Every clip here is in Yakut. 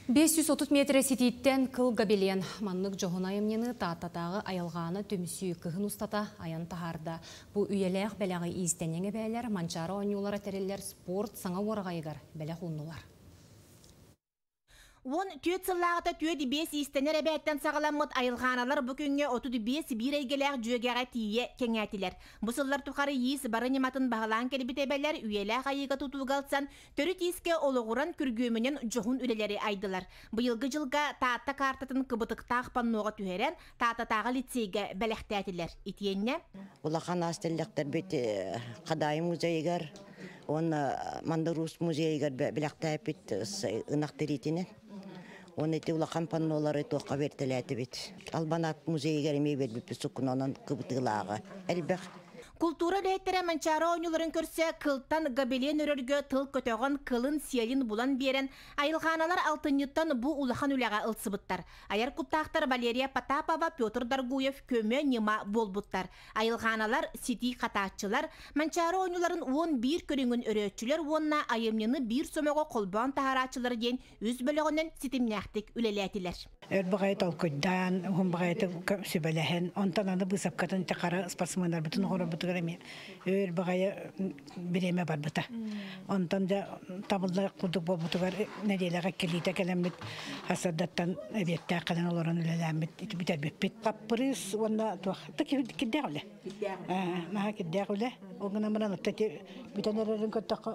530 метрэ ситииттэн кыл гобелен. Маннык дьоһун айымньыны Тааттатааҕы айылҕаана түмсүү кыһын устата айан таһаарда. Бу үйэлээх бэлэҕи иистэнньэҥ эбээлэр Манчаары оонньуулара тэриллэр спорт саҥа уораҕайыгар бэлэх ууннулар. 14 сыллааҕыта 45 иистэнэр эбээттэн саҕаламмыт айылҕааналар бу күҥҥэ 35 биир эйгэлээх дьүөгэҕэ тиийэ кэҥээтилэр. Бу сыллар тухары иис бары ньыматын баһылаан кэлбит эбэлэр үйэлээх айыыга тутууга ылсан, төрүт иискэ олоҕуран күргүөмүнэн дьоһун үлэлэри айдылар. Быйылгы дьылга Таатта каартатын кыбытыктаах панноҕа түһэрэн, Тааттатааҕы лицейгэ бэлэхтээтилэр. Итиэннэ Улахан аас тэллэхтэрбит Хадаайы музейыгар уонна Мандар Уус музейыгар бэлэхтээппит ынах тириитинэн. Уонна ити улахан паннолары туохха бэртэлээтибит. Албан аат музейыгар эмиэ бербиппит суккунанан кыбытыылааҕа элбэх. Култуура үлэһиттэрэ Манчаары оонньууларын көрсө кылтан гобелен өрөргө тыл көтөҕөн, кылын, сиэлин булан биэрэн, айылҕааналар алтынньыттан бу улахан үлэҕэ ылсыбыттар. Айар куттаахтар Валерия Потапова, Петр Даргуев көмө ньыма буолбуттар. Айылҕааналар, ситии хатааччылар, Манчаары оонньууларын 11 көрүҥүн өрөөччүлэр уонна айымньыны биир сомоҕо холбоон таһаарааччылар диэн үс бөлөҕүнэн ситимнээхтик үлэлээтилэр. Өр баҕайы толкуйдаан, уһун баҕайытык сүбэлэһэн, онтон аны быысапкатын ити хара спортсменнарбытын оҥорорбутугар эмиэ өр баҕайы бириэмэ барбыта. Онтон дьэ табыллар курдук буолбутугар нэдиэлэҕэ иккилиитэ кэлэммит сарсыардаттан эбиэттээх кэлэн олорон үлэлээммит бүтэрбиппит. Хаппырыыс уонна туох кирдээх үлэ. Наһаа кирдээх үлэ. Ол гынан баран ити бүтэн эрэрин көрдөххө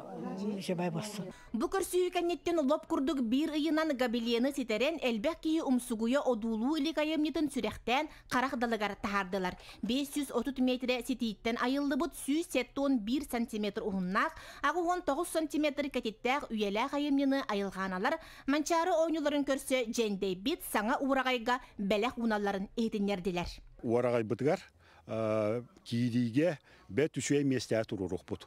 үчүгэй буолсун. Бу көрсүһүү кэнниттэн лоп курдук биир ыйынан гобелены ситэрэн, элбэх киһи умсугуйа одуулуу илик айымньытын сүрэхтээн харах далыгар таһаардылар. 530 метрэ ситииттэн айыллыбыт 171 сантиметр уһуннаах, 89 сантиметр кэтиттээх үйэлээх айымньыны айылҕааналар Манчаары оонньууларын көрсө дьэндэйбит саҥа уураҕайга бэлэх ууналларын иһитиннэрдилэр. Уораҕайбытыгар киириигэ бэрт үчүгэй миэстэҕэ туруоруохпут.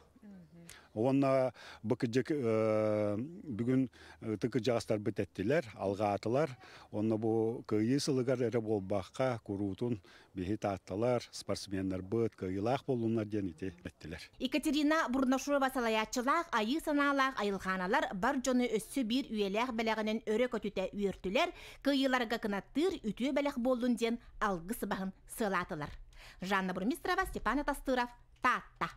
Уонна бу кырдьык бүгүн ытык кырдьаҕастарбыт эттилэр, алҕаатылар. Онно бу кыайыы сылыгар эрэ буолбакка, куруутун биһи таатталар, спортсменнарбыт кыайыылаах буоллуннар диэн ити эттилэр. Екатерина Бурнашова салайааччылаах айыы санаалаах айылҕааналар бар дьону өссө биир үйэлээх бэлэҕинэн өрө көтүтэ үөртүлэр, кыайыыларга кынаттыыр үтүө бэлэх буоллун диэн алгыс баһын сыалаатылар. Жанна Бурмистрова, Степан Атастыров, Таатта.